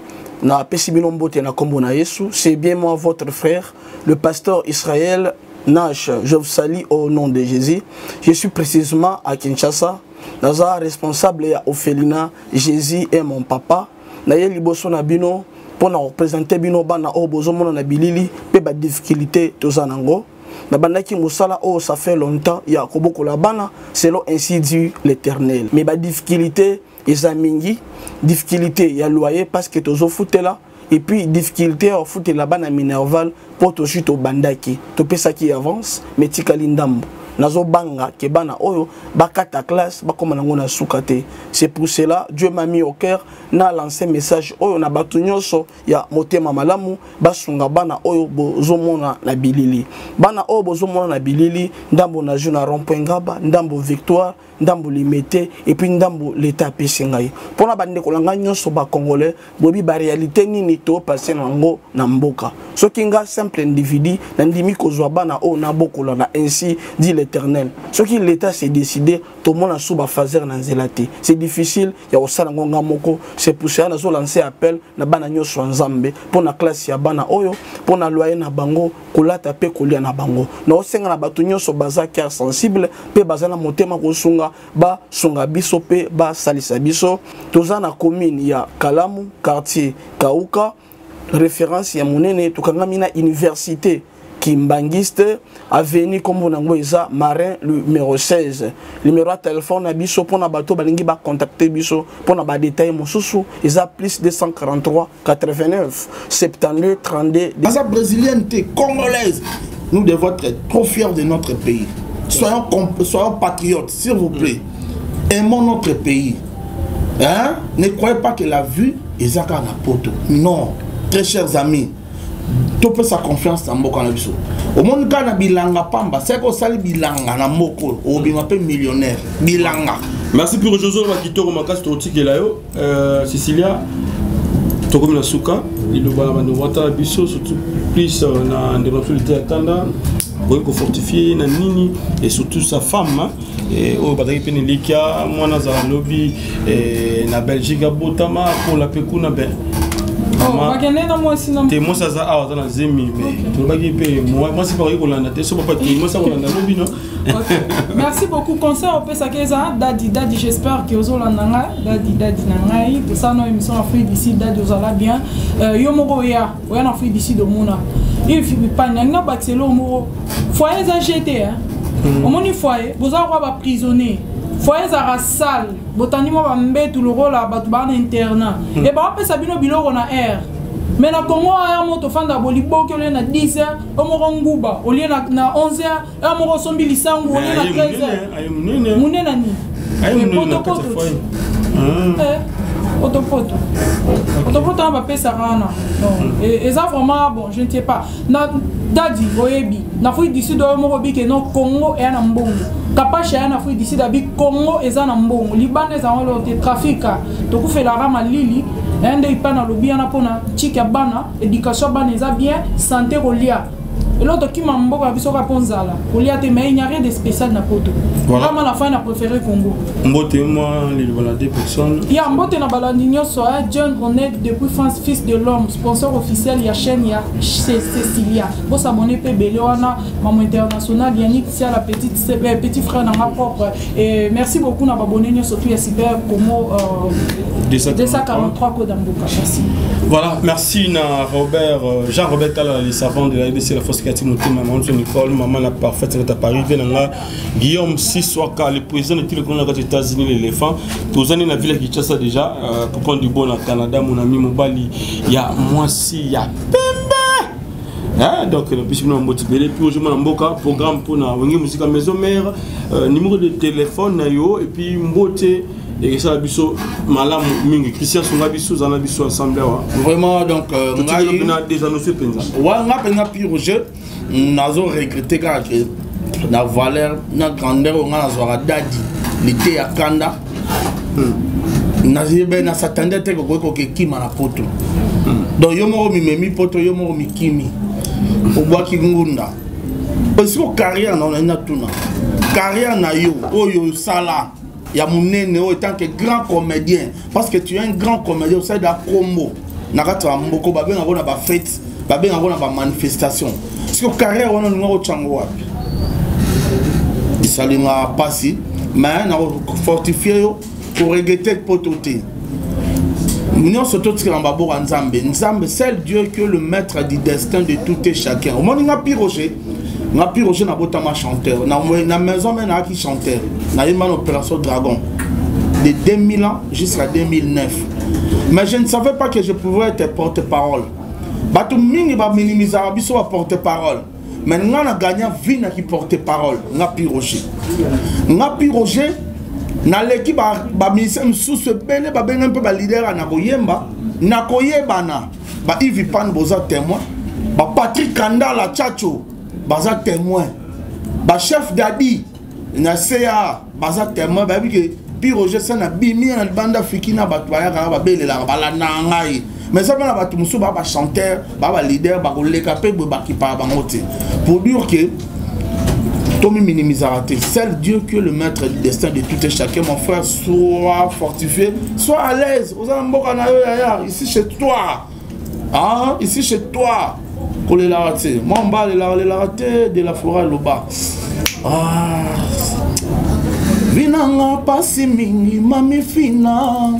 Na pesi bino mbote na kombo na Yesu. C'est bien moi votre frère, le pasteur Israël Nash. Je vous salue au nom de Jésus. Je suis précisément à Kinshasa. Naza responsable ya orphelinat Jésus est mon papa. Na ye liboso na bino mpo na kopresente bino bana oyo bozomona na bilili mpe badifficulté toza nango. Nabandaki mosala oyo ça fait longtemps ya kobokola bana selon ainsi dit l'Éternel. Mais ba difficulté eza mingi, difficulté ya loyer parce que tozofutela et puis difficulté ya kofutela bana minerval mpo tozwi tobandaki topesaki avance mais tikali ndambo. Nazobanga ke bana oyo bakata classe bakoma nango na suka te. C'est pour cela Dieu m'a mis au cœur na lancer message oyo na bato nyonso ya motema malamu basunga bana oyo bozomona na bilili. Bana oyo bozomona na bilili, ndambo na jeu na rond-point Ngaba, ndambo Victoire, ndambo Limete et puis ndambo l'État apesi ngai. Mpona bandeko na ngai nyonso ba Congolais, boyebi ba réalité nini to passer nango na mboka. Soki nga simple individu nandimi kozwa bana oyo nabokola na ainsi dit l'Éternel. Soki l'État s'est décidé tomona sous ba phaser na nzela te. C'est difficile ya kosala ngo nga moko. C'est pour cela nazo lancer appel na bana nyonso ya Nzambe mpo na classe ya bana oyo, mpo na loyer na bango, kolata pe kolia na bango. Na osenga na bato nyonso baza cœur sensible pe baza na motema kosunga, basunga biso pe basalisa biso. Toza na commune ya Kalamu, quartier Kauka, référence ya monene, tokangami na université Kimbanguiste, avenue kombo nango eza Marin numéro 16. Numéro ya téléphone na biso pona bato balingi ba contacter biso pona ba détails mosusu eza plus 243 89 72 32. Baza brésilienne te, congolaise. Nous devons être trop fiers de notre pays. Soyons soyons patriotes, s'il vous plaît. Aimons notre pays. Hein? Ne croyez pas que la vue ezaka na poto. Non, très chers amis, topesa confiance na mboka na biso. Omoni kaka na bilanga pamba, seke osali bilanga na mboka oyo, obima mpe millionnaire. Bilanga. Merci pour Jojo Bakitoko makasi totikela yo. Cecilia, tokomi na suka liloba na bandeko batala biso surtout plus na ndeko na biso Liteya Kanda boye kofortifie na nini et surtout sa femme, hein, et oyo bazalaki mpe na elikya mwana azala lobi na Belgique abotama akola mpe kuna ben Oh, bakende na mwasi na te, mwasi aza awa aza na zemi mais tolobaki mpe mwasi mpe akoki kolanda te so papa te mwasi akolanda lobi no. Ok. Merci beaucoup. Conseil opesaki eza Dadi Dadi, j'espère que ozolanda nga Dadi Dadi na ngai tosala na émission Afrique du Sud. Dadi ozala bien. Yo moko oya oya na Afrique du Sud omona ifipani yangi na bakisa eloko moko foyer eza gt hein. Omoni foyer boza kwa ba prisonnier, foyer ezalaka sale, botandi mwa bambetu lokola bato baa na internat e baopesa bino biloko na air. Mais na Congo aya moto fanda boliboki olie na 10 heures, omoko nguba olie na, na 11 heures, ya moko osombi lisangu olie na 13 heures. Munene nini? Poto poto. Eh, poto poto. Poto poto wana bapesaka wana. Donc, eza vraiment bon, je ne sais pas. Na dadi oyebi, na Afrique du Sud oyo moko bike non Congo eya na mbongo. Kapasha ya na Afrique du Sud abi Congo eza na mbongo. Libanda eza ngolo te trafic. Tokufelaka malili. Nde ipa nalobi wana mpona chiki ya bana, éducation ya bana eza bien, santé kolia. Eloko tokima mboka na biso kaka mpo nzala kolia te, mais il n'y a rien de spécial na poto. Voilà. Vraiment la fin na préféré Congo. Mbote moi liloba na deux personnes. Ya mbote na balandi nyonso hein, John Ronet depuis France, fils de l'homme, sponsor officiel ya chaîne ya Cecilia. Bo s'abonner pe bele wana maman international Yannick Sia la petite petit frère na nga propre. Et merci beaucoup na babonné nyonso tout ya super Congo 243 code mboka. Merci. Voilà, merci na Robert Jean-Robert Tala, le savant de la RDC, la force Kati Motema, maman Nicole, maman la parfaite, c'est à Paris, Venanga, Guillaume Siswaka, le président de tous les Congolais des États-Unis, l'éléphant. Tous années la ville de Kinshasa déjà, pour prendre du bon au Canada, mon ami Mobali, il y a moi si, il y a Pembe. Hein, donc, le petit nom Motibele, puis aujourd'hui, mon mboka, programme pour la Wenge Musique à Maison Mère, numéro de téléphone, nayo, et puis Mbote. Et ça, biso malamu mingi Christian Songa biso zana biso ensemble wa. Vraiment donc ngai na déjà nous penza. Wa nga penza pire au jeu nazo regretter kaka que na valeur na grandeur nga na zwaka dadi lité ya kanda. Nazibe na s'attendait te ko ko kima na poto. Donc yo moko mimemi poto yo moko mikimi. Obwaki ngunda. Parce que carrière na na tuna. Carrière na yo oyo sala ya munene oyo tant que grand comédien, parce que tu es un grand comédien osali da kombo na kati ya mboko babengaka na ba fête, babengaka na ba manifestation. Parce que carrière wana olinga kotyango wapi? Esalinga pasi, mais na fortifier yo koregretter poto te. Nyonso totikela maboko ya Nzambe. Nzambe, seul Dieu que le maître du destin de tout et chacun. Omoni nga Pi Roger, nga Pi Roger na botama chanteur. Na na maison mère na ki chanteur. Na yemba na opération Dragon de 2000 ans jusqu'à 2009. Mais je ne savais pas que je pouvais être porte-parole. Bato mingi ba minimiser biso ba porte-parole. Mais nga na gagna vie na ki porte-parole, nga Pi Roger. Nga Pi Roger na leki ba ba ministère msusu ebele ba benga mpe ba leader na koyemba, na koyebana. Ba Yves Pan boza témoin, ba Patrick Kandala Chacho baza témoin, ba chef Dadi na CA baza témoin, ba bi ke Pi Roger sa na bimi na banda fiki na bato bayaka ba belelaka ba landa ngai. Mais ça ba bato musu ba ba chanteur, ba ba leader ba koleka pe boye ba kipa bango te. Pour dire que Tommy minimisera te. Seul Dieu qui est le maître du destin de tout et chacun, mon frère, sois fortifié, sois à l'aise. Oza mboka na yo yaya, ici chez toi. Ah, ici chez toi. Kolela te. Moi mba lela lela te de la forêt loba. Ah. Vinanga pasi mingi mami fina.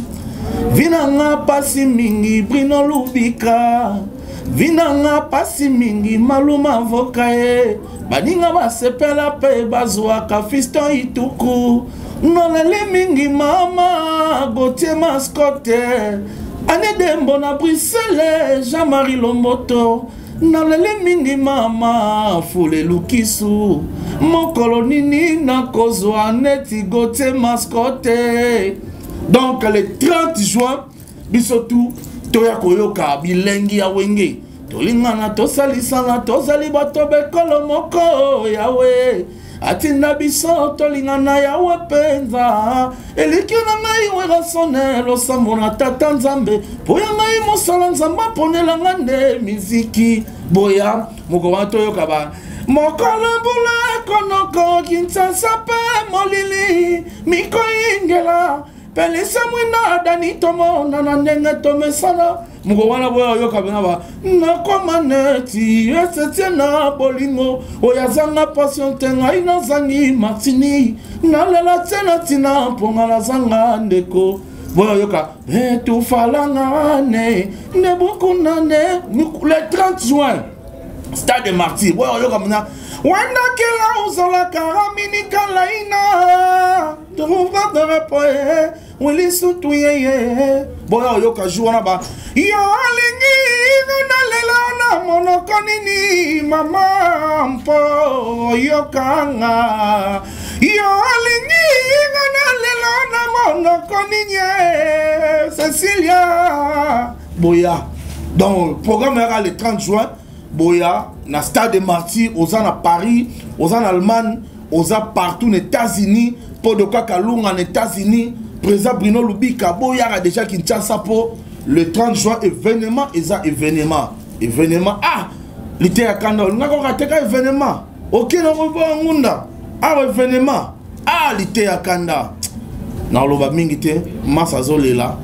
Vinanga pasi mingi Brino Lubika. Vinanga pasi mingi maluma vokae. Baninga basepela pe bazwaka fiston ituku. Nolele mingi mama Gauthier Mascotte. Ane Dembo na Bruxelles Jean-Marie Lomboto. Nolele mingi mama Fule Lukisu. Mokolo nini nakozwa neti Gauthier Mascotte. Donc le 30 juin biso tu toya koyoka bilengi ya wenge. Tolingana tosalisana tozali bato bekolo moko yawe. Atinda biso tolingana yawe penza. Eliki na ngai wera sonne losambo na tata Nzambe. Po ya ngai mosala Nzambe aponela nga nde miziki. Boya moko wana toyoka ba mokolo mbula konoko Kinshasa pe molili mikoyingela pelisa mwina dani tomona na ndenge tomesana. Moko wana boya oyoka bena ba nakoma neti esetie na bolingo oyo azanga passion te ngai nazangi martini nalela te na ntina mponga nazanga ndeko. Boya oyoka etufalanga ne nde bukuna ne le 30 juin stade de Martyrs. Boya oyoka mona Wandakela uzola karamini kalaina trouva de repos wili sutu yeye boya oyoka jour wana ba yo alingi nalela na monoko nini mama mpo oyokanga yo alingi nalela na monoko nini Cecilia boya. Donc programme yaka le 30 juin boya na stade de martyr oza na Paris, oza na Allemagne, oza partout na États-Unis, mpo de kaka lunga na États-Unis, président Bruno Lubika boyaka déjà Kinshasa po le 30 juin événement eza événement événement. Ah liteya kanda olingaka okateka événement okende koboya ngunda awa événement. Ah liteya kanda nakoloba mingi te, masa azolela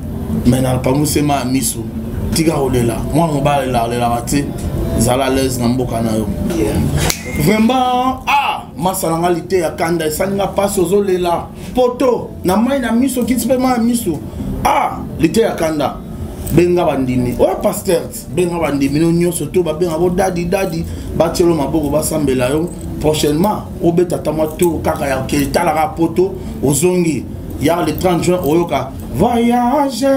me napamusema ya miso, tika kolela mwana mobali alelaka te, zala à l'aise na mboka na yo vraiment. Ah masa na nga liteya kanda esali nga mpasi, ozolela poto na mai na miso, kiti mpe mai ya miso. Ah liteya kanda benga bandimi oyo pasteur, benga bandimi no nyonso to babenga bo dadi dadi, batielo maboko basambela yo prochainement obeta ata mwa tour kaka ya etalaka poto ozongi ya le 30 juin oyoka voyage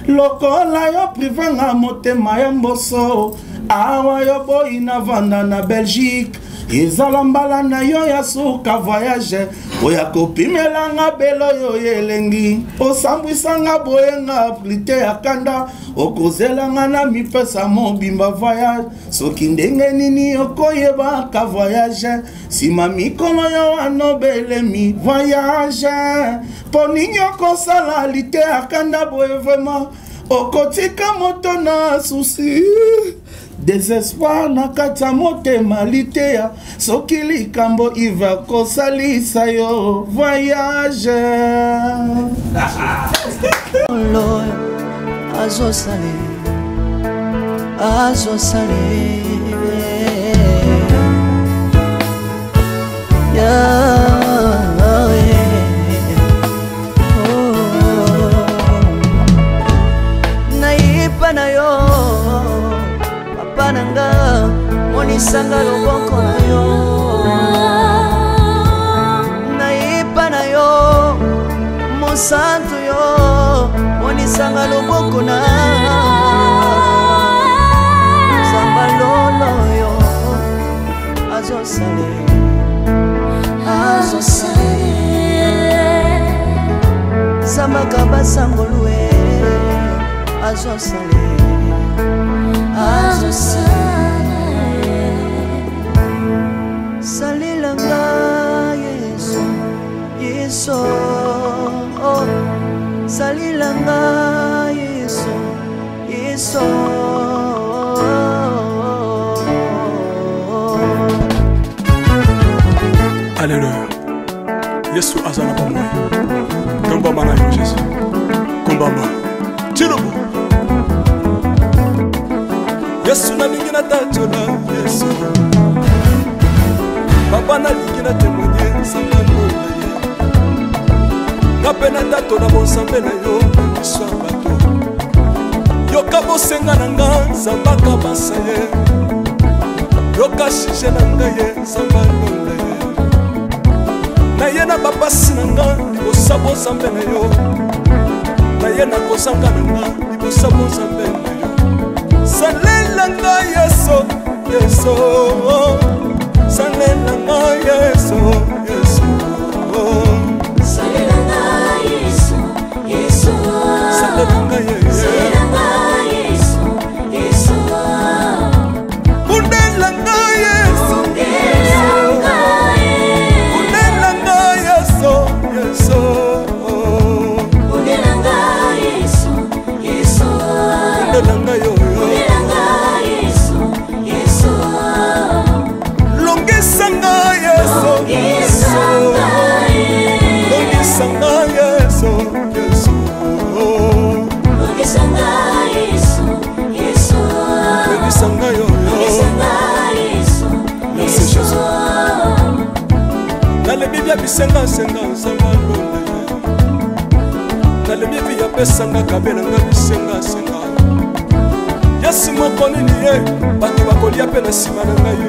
lokola yo prive nga motema ya mboso awa yo boyi navanda na Belgique ezala mbala na yo ya suka voyage oya kopimelanga belo yo elengi osambwisanga boyenga lite ya kanda okozelanga na mipesa mobimba voyage soki ndenge nini okoyebaka voyage nsima mikolo yo wana obelemi voyage mpo nini okosala lite ya kanda boye vraiment okotika moto na susi désespoir na kati ya motema liteya soki likambo iva kosalisa yo voyage. Azosale azosale nayipa na yo papa na nga monisanga loboko na yo nayipa na yo mosantu yo monisanga loboko na nzamba lolo yo azosale azosale zambaka basangolue azosale azosale salelanga Yesu Yesu oh. Salelanga Yesu Yesu. Alléluia. Yesu aza na bomoi. Tombama na yo Jésus. Kombama. Tilobo. Yesu nalingi natatola Yesu. Papa nalingi na témoigner nzambe na ye. Nga mpe natatola bonzambe na yo na miso ya bato. Yoka bosenga na nga nzambe akabasa ye. Yoka sujet na ngai ye nzambe alonda ye. Naye na bapasi na nga libosa bonzambe na yo. Naye na kozanga na nga libosa bonzambe na yo. Salela nga Yesu Yesu. Salela nga Yesu Yesu. Salela nga Yesu Yesu. Salela nga Yesu. Salela nga Yesu Yesu. Bundela nga Yesu. Bundela nga Yesu Yesu. Bundela nga Yesu Yesu. Bundela nga yo yo. Bundela nga Yesu Yesu. Longisa nga Yesu. Longisa nga Longisa nga Yesu Yesu. Longisa nga Yesu Yesu. Longisa nga yo yo. Longisa nga Yesu Merci Yesu. Jésus. Nalebi bia bisenga senga nzambe alonda ye. Nalebi vi apesanga kabela nga bisenga senga. Yesu moko nini ye bato bakolia mpe na nsima na ngai.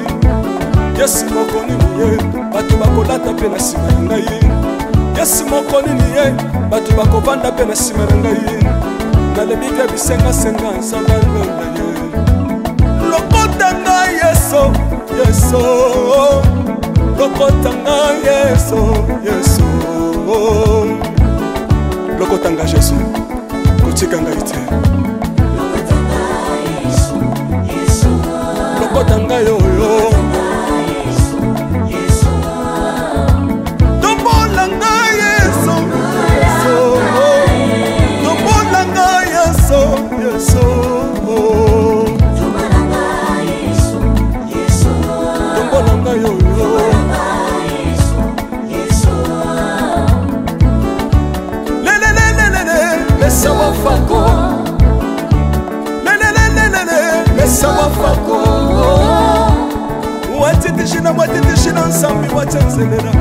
Yesu moko nini ye bato bakolata mpe na nsima na ngai. Yesu moko nini ye bato bakovanda mpe na nsima na ngai. Nalebi mpe bisengasenga Nzambe alonda ye. Lokota ngai Yesu, Yesu. Lokota ngai Yesu, Yesu. Lokota ngai Yesu, kotika ngai te. Lokota ngai oyo. Tombola ngai Yesu, Yesu. Tombola ngai Yesu, Yesu. Tombola ngai oyo. Lelelelelele, lesa wafako. Lelelelelele, lesa wafako. Watitishina, watitishina nsambi watenzelela.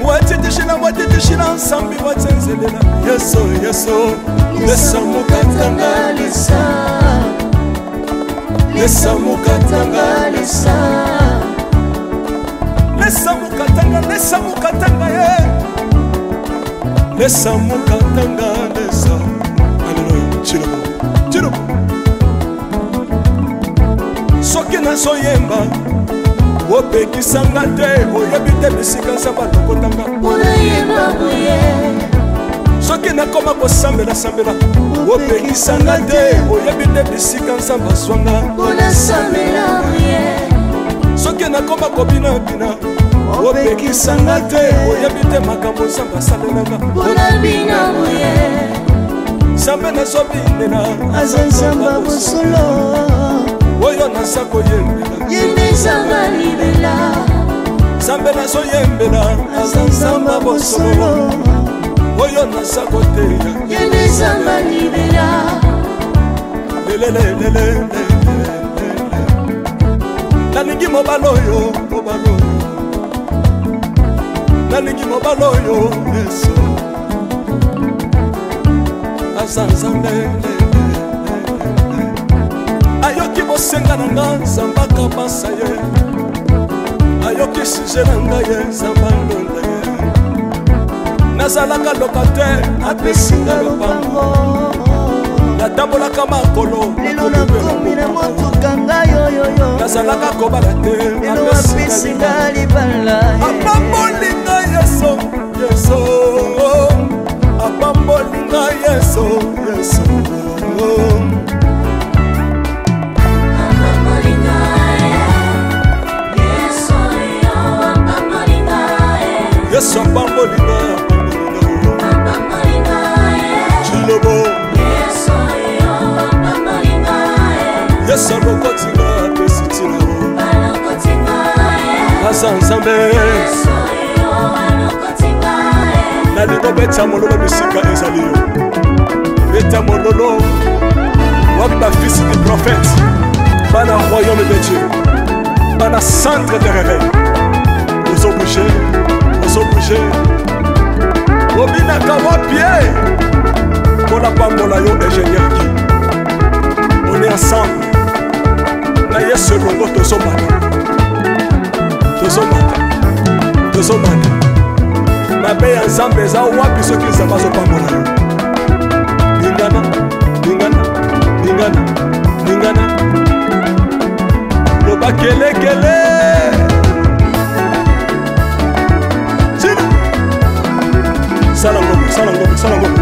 Watitishina, watitishina nsambi watenzelela. Yesu, Yesu, lesa mukatanga lesa. Lesa mukatanga lesa. Lesa mukatanga, lesa mukatanga ye. Lesa mukatanga lesa. Alléluia. Chilobo, chilobo. Soki nazoyemba opekisanga te, oyebi te bisika Nzambe alokotanga. Soki nakoma kosambela-sambela opekisanga te, oyebi te bisika Nzambe azwanga. Soki nakoma kobinabina opekisanga te, oyebi te makambo Nzambe asalelanga. Nzambe nazobinela aza Nzambe ya bosolo, oyo naza koyembela ye nde Nzambe libela. Nzambe nazoyembela aza Nzambe ya bosolo, oyo naza koteya ye nde Nzambe libela. Lelelelele, nalingi mobali oyo, mobali oyo, nalingi mobali oyo Yesu aza Nzambe. Ayoki bosenga na nga, Nzambe akabasa ye. Ayoki sujet na ngai ye, Nzambe alonda ye. Nazalaka locataire, apesi nga lopango. Natambolaka makolo, lelo nakomi na motuka ngai oyoyo. Nazalaka kobala te, lelo apesi nga libala. Apamboli ngai Yesu, Yesu. Apamboli ngai Yesu, Yesu. Yesu apamboli ngai, apamboli ngai. Chilobo, Yesu alokoti ngai, apesi ntina. Aza Nzambe. Nalingi obeta mololo bisika ezali yo. Beta mololo. Wapi bafils du prophète, bana royaume de Dieu, bana centre de réveil? Ozobouge, ozobouge, obinaka wapi ye? Mpona pambola yo, ingénieur Guy. On est ensemble na Yesu elongo. Tozomata, tozomata, tozomata. Mabe ya Nzambe eza wapi soki Nzambe azopambola yo? Lingana, lingana, lingana, lingana. Loba kelekele. Sala ngombe, sala ngombe, sala ngombe.